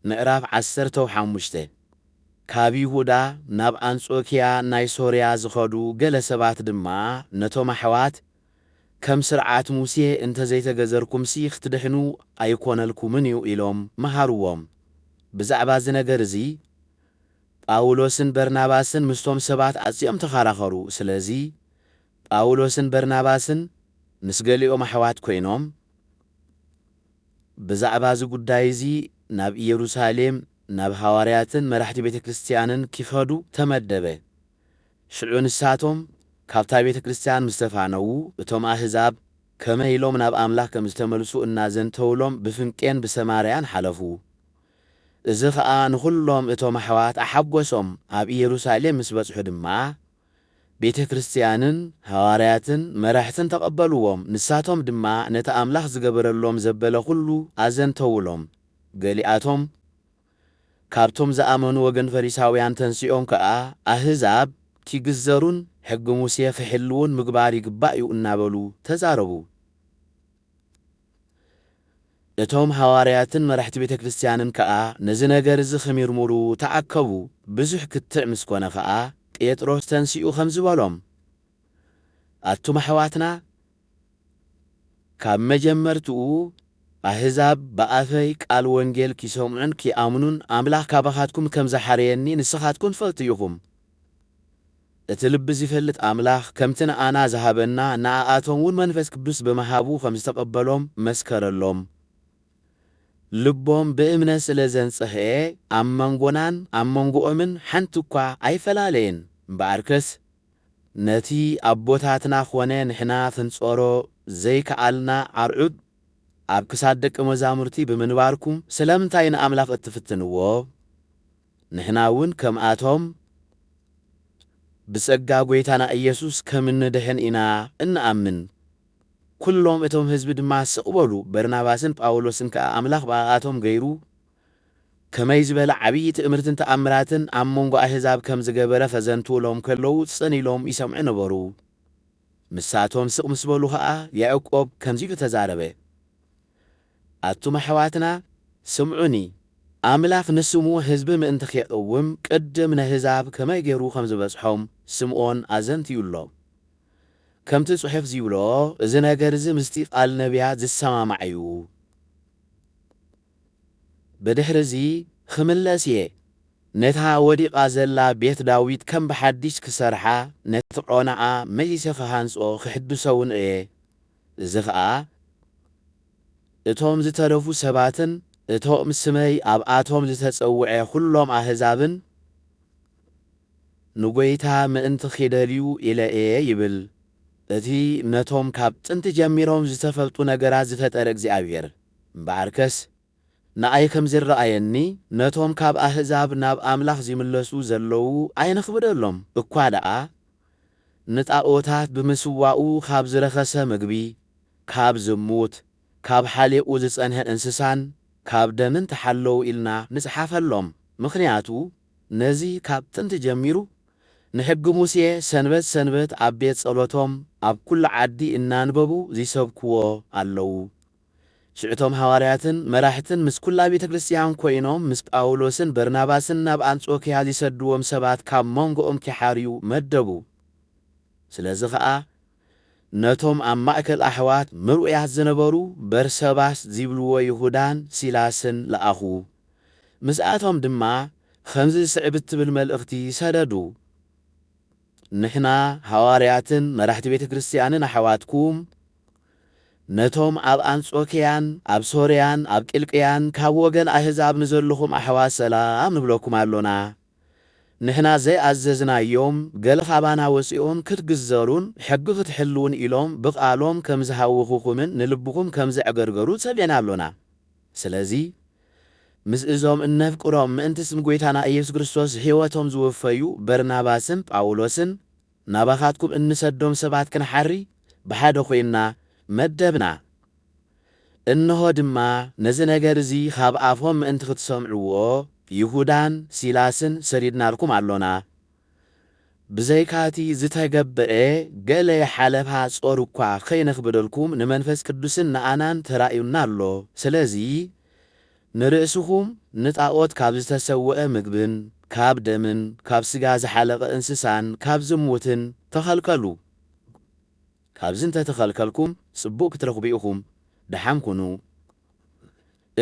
ምዕራፍ ዓሰርተ ሓሙሽተ። ካብ ይሁዳ ናብ ኣንጾኪያ ናይ ሶርያ ዝኸዱ ገለ ሰባት ድማ ነቶም ኣሕዋት፣ ከም ስርዓት ሙሴ እንተ ዘይተገዘርኩምሲ ክትድሕኑ ኣይኮነልኩምን እዩ ኢሎም መሃርዎም። ብዛዕባ እዚ ነገር እዚ ጳውሎስን በርናባስን ምስቶም ሰባት ኣጽዮም ተኸራኸሩ። ስለዚ ጳውሎስን በርናባስን ምስ ገሊኦም ኣሕዋት ኮይኖም ብዛዕባ እዚ ጉዳይ እዚ ናብ ኢየሩሳሌም ናብ ሃዋርያትን መራሕቲ ቤተ ክርስቲያንን ኪኸዱ ተመደበ። ሽዑ ንሳቶም ካብታ ቤተ ክርስቲያን ምስ ተፋነዉ፣ እቶም ኣህዛብ ከመይ ኢሎም ናብ ኣምላኽ ከም ዝተመልሱ እናዘንተውሎም ብፍንቄን ብሰማርያን ሓለፉ። እዚ ኸኣ ንኹሎም እቶም ኣሕዋት ኣሓጎሶም። ኣብ ኢየሩሳሌም ምስ በጽሑ ድማ ቤተ ክርስቲያንን ሃዋርያትን መራሕትን ተቐበልዎም። ንሳቶም ድማ ነቲ ኣምላኽ ዝገበረሎም ዘበለ ኹሉ ኣዘንተውሎም። ገሊኣቶም ካብቶም ዝኣመኑ ወገን ፈሪሳውያን ተንሲኦም ከኣ፣ ኣህዛብ ኪግዘሩን ሕጊ ሙሴ ኺሕልዉን ምግባር ይግባእ እዩ እናበሉ ተዛረቡ። እቶም ሃዋርያትን መራሕቲ ቤተ ክርስቲያንን ከኣ ነዚ ነገር እዚ ኺምርምሩ ተኣከቡ። ብዙሕ ክትዕ ምስ ኮነ ኸኣ፣ ጴጥሮስ ተንሲኡ ኸምዚ በሎም፣ ኣቱም ኣሕዋትና፣ ካብ መጀመርትኡ ኣህዛብ ብኣፈይ ቃል ወንጌል ኪሰምዑን ኪኣምኑን ኣምላኽ ካባኻትኩም ከም ዝሓረየኒ ንስኻትኩም ትፈልጡ ኢኹም። እቲ ልቢ ዚፈልጥ ኣምላኽ ከምቲ ንኣና ዝሃበና፣ ንኣኣቶም እውን መንፈስ ቅዱስ ብምሃቡ ከም ዝተቐበሎም መስከረሎም። ልቦም ብእምነት ስለ ዘንጸህኤ፣ ኣብ መንጎናን ኣብ መንጎኦምን ሓንቲ እኳ ኣይፈላለየን። እምበኣርከስ፣ ነቲ ኣቦታትና ኾነ ንሕና ኽንጾሮ ዘይከኣልና ኣርዑት ኣብ ክሳድ ደቀ መዛሙርቲ ብምንባርኩም፣ ስለምንታይ ንኣምላኽ እትፍትንዎ? ንሕና እውን ከምኣቶም ብጸጋ ጐይታና ኢየሱስ ከም እንድሕን ኢና እንኣምን። ኵሎም እቶም ህዝቢ ድማ ስቕ በሉ። በርናባስን ጳውሎስን ከኣ ኣምላኽ ብኣኣቶም ገይሩ ከመይ ዝበለ ዓብዪ ትእምርትን ተኣምራትን ኣብ መንጎ ኣህዛብ ከም ዝገበረ ኸዘንትውሎም ከለዉ ጽን ኢሎም ይሰምዑ ነበሩ። ንሳቶም ስቕ ምስ በሉ ኸኣ ያዕቆብ ከምዚ ኢሉ ተዛረበ፣ ኣቱም ኣሕዋትና ስምዑኒ፣ ኣምላኽ ንስሙ ህዝቢ ምእንቲ ኼቐውም ቅድም ነህዛብ ከመይ ገይሩ ከም ዝበጽሖም ስምዖን ኣዘንትዩ ኣሎ። ከምቲ ጽሑፍ ዚብሎ፣ እዚ ነገር እዚ ምስቲ ቃል ነቢያት ዝሰማማዕ እዩ። ብድሕርዚ ኽምለስ እየ፣ ነታ ወዲቓ ዘላ ቤት ዳዊት ከም ብሓድሽ ክሰርሓ፣ ነቲ ዖናኣ መሊሰ ኽሃንጾ ኽሕድሶ እውን እየ። እዚ ኸኣ እቶም ዝተረፉ ሰባትን እቶም ስመይ ኣብኣቶም ዝተጸውዐ ኹሎም ኣህዛብን ንጐይታ ምእንቲ ኺደልዩ ኢለ እየ ይብል። እቲ ነቶም ካብ ጥንቲ ጀሚሮም ዝተፈልጡ ነገራት ዝፈጠረ እግዚኣብሔር እምበኣርከስ፣ ንኣይ ከም ዝረኣየኒ፣ ነቶም ካብ ኣህዛብ ናብ ኣምላኽ ዚምለሱ ዘለዉ ኣየነኽብደሎም። እኳ ደኣ ንጣኦታት ብምስዋኡ ኻብ ዝረኸሰ ምግቢ፣ ካብ ዝሙት፣ ካብ ሓሌቑ ዝጸንሐ እንስሳን ካብ ደምን ተሓለዉ ኢልና ንጽሓፈሎም። ምኽንያቱ ነዚ ካብ ጥንቲ ጀሚሩ ንሕጊ ሙሴ ሰንበት ሰንበት ኣብ ቤት ጸሎቶም ኣብ ኩሉ ዓዲ እናንበቡ ዚሰብክዎ ኣለዉ። ሽዕቶም ሃዋርያትን መራሕትን ምስ ኩላ ቤተ ክርስቲያን ኮይኖም ምስ ጳውሎስን በርናባስን ናብ ኣንጾክያ ዚሰድዎም ሰባት ካብ መንጎኦም ኪሓርዩ መደቡ። ስለዚ ኸኣ ነቶም ኣብ ማእከል ኣሕዋት ምርኡያት ዝነበሩ በርሰባስ ዚብልዎ ይሁዳን ሲላስን ለኣኹ። ምስኣቶም ድማ ኸምዚ ዝስዕብ እትብል መልእኽቲ ሰደዱ። ንሕና ሃዋርያትን መራሕቲ ቤተ ክርስቲያንን ኣሕዋትኩም፣ ነቶም ኣብ ኣንጾክያን ኣብ ሶርያን ኣብ ቂልቅያን ካብ ወገን ኣህዛብ ንዘለኹም ኣሕዋት ሰላም ንብለኩም ኣሎና። ንሕና ዘይኣዘዝናዮም ገለ ኻባና ወጺኦም ክትግዘሩን ሕጊ ክትሕልዉን ኢሎም ብቓሎም ከም ዝሃውኹኹምን ንልብኹም ከም ዘዕገርገሩ ሰሚዕና ኣሎና። ስለዚ ምስ እዞም እነፍቅሮም ምእንቲ ስም ጐይታና ኢየሱስ ክርስቶስ ሕይወቶም ዝወፈዩ በርናባስን ጳውሎስን ናባኻትኩም እንሰዶም ሰባት ክንሓሪ ብሓደ ኾይንና መደብና። እንሆ ድማ ነዚ ነገር እዚ ኻብ ኣፎም ምእንቲ ክትሰምዕዎ ይሁዳን ሲላስን ሰዲድናልኩም ኣሎና። ብዘይካቲ ዝተገብአ ገለ ሓለፋ ጾር እኳ ኸይነኽብደልኩም ንመንፈስ ቅዱስን ንኣናን ተራእዩና ኣሎ። ስለዚ ንርእስኹም ንጣዖት ካብ ዝተሰውአ ምግብን ካብ ደምን ካብ ስጋ ዝሓለቐ እንስሳን ካብ ዝሙትን ተኸልከሉ። ካብዚ እንተ ተኸልከልኩም ጽቡቕ ክትረኽቡ ኢኹም። ደሓን ኩኑ።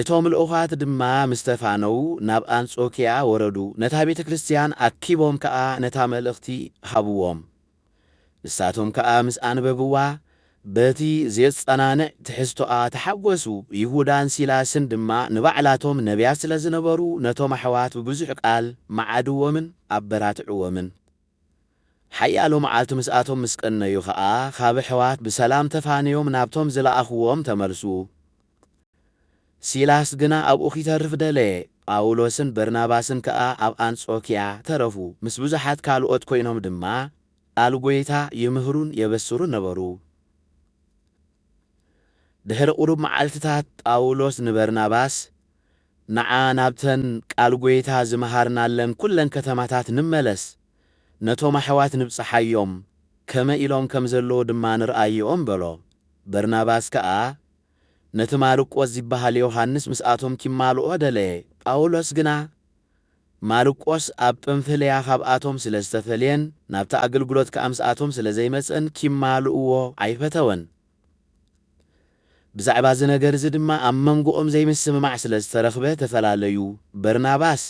እቶም ልኡኻት ድማ ምስ ተፋነዉ ናብ ኣንጾክያ ወረዱ። ነታ ቤተ ክርስቲያን ኣኪቦም ከኣ ነታ መልእኽቲ ሃብዎም። ንሳቶም ከኣ ምስ ኣንበብዋ በቲ ዜጸናንዕ ትሕዝቶኣ ተሓጎሱ። ይሁዳን ሲላስን ድማ ንባዕላቶም ነብያት ስለ ዝነበሩ ነቶም ኣሕዋት ብብዙሕ ቃል መዓድዎምን ኣበራትዕዎምን። ሓያሎ መዓልቲ ምስኣቶም ምስ ቀነዩ ኸኣ ካብ ኣሕዋት ብሰላም ተፋንዮም ናብቶም ዝለኣኽዎም ተመልሱ። ሲላስ ግና ኣብኡ ኺተርፍ ደለየ። ጳውሎስን በርናባስን ከኣ ኣብ ኣንጾክያ ተረፉ። ምስ ብዙሓት ካልኦት ኰይኖም ድማ ቃል ጐይታ ይምህሩን የበስሩን ነበሩ። ድሕሪ ቁሩብ መዓልትታት ጳውሎስ ንበርናባስ፣ ንዓ ናብተን ቃል ጐይታ ዝመሃርናለን ኩለን ከተማታት ንመለስ፣ ነቶም ኣሕዋት ንብጽሓዮም፣ ከመይ ኢሎም ከም ዘለዉ ድማ ንርኣዮም በሎ። በርናባስ ከኣ ነቲ ማርቆስ ዝበሃል ዮሃንስ ምስኣቶም ኪማልኦ ደለየ። ጳውሎስ ግና ማርቆስ ኣብ ጵንፍልያ ካብኣቶም ስለ ዝተፈልየን ናብቲ ኣገልግሎት ከኣ ምስኣቶም ስለ ዘይመጸን ኪማልእዎ ኣይፈተወን። ብዛዕባ እዚ ነገር እዚ ድማ ኣብ መንጎኦም ዘይምስምማዕ ስለ ዝተረኽበ ተፈላለዩ። በርናባስ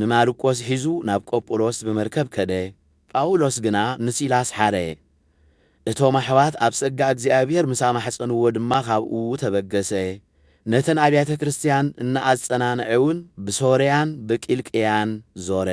ንማርቆስ ሒዙ ናብ ቆጵሮስ ብመርከብ ከደ። ጳውሎስ ግና ንሲላስ ሓረየ። እቶም ኣሕዋት ኣብ ጸጋ እግዚኣብሔር ምስ ኣማሕጸንዎ ድማ ካብኡ ተበገሰ። ነተን ኣብያተ ክርስትያን እናኣጸናንዐ እውን ብሶርያን ብቂልቅያን ዞረ።